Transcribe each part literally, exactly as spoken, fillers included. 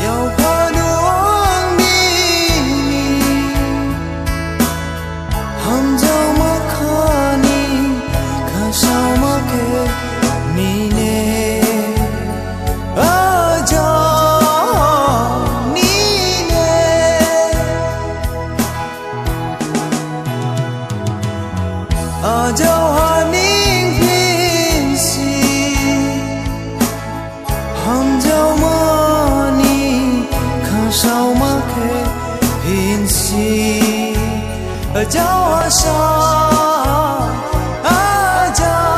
Yaopha dong nini, hamjaoma khani, khasaoma khe nine, ajao nine. Ajao haning phinsi, hamjaoma ni khasaoma khe phinsi. Ajao asa, ajao.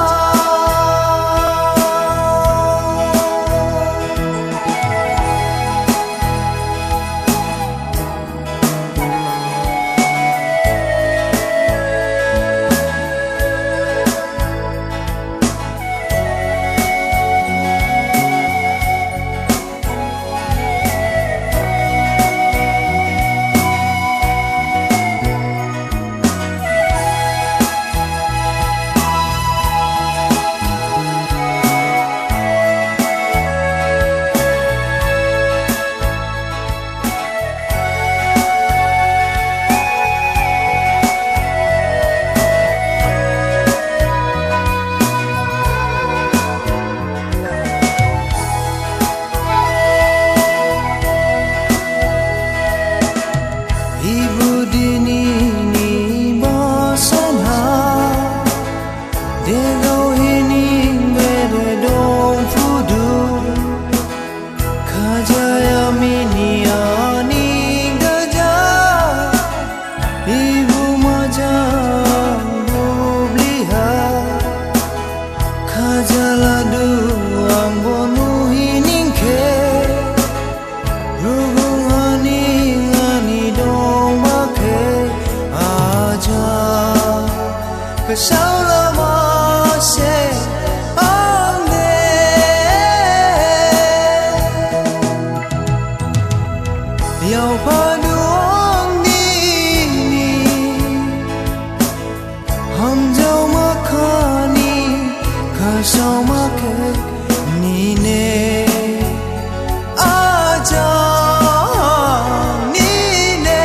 Ebo dini ni basain ha, degao hining bede dongphudu. Khajaya mini ani gaja, ebo majang bubli ha. Khajaladu ang bo nuhi ning khe, rubung ani ani dongba khe aja. Khasaolama se ang de. Yaopha dong nini, hamjaoma khani, khasaoma khe nine, ajao nine.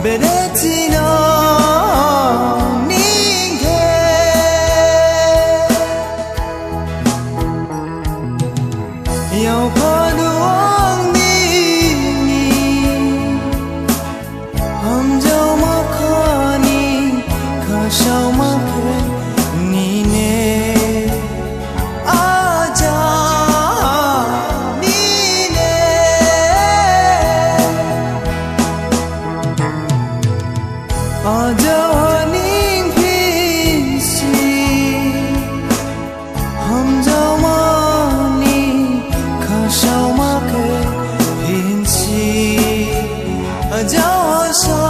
Bede thinang ning khe, yaopha du ang nini, hamjaoma khani khasaoma khe nine. Aja nine. Aja ning phinsi, hamjaoma ni khasaoma khe phinsi. Aja sa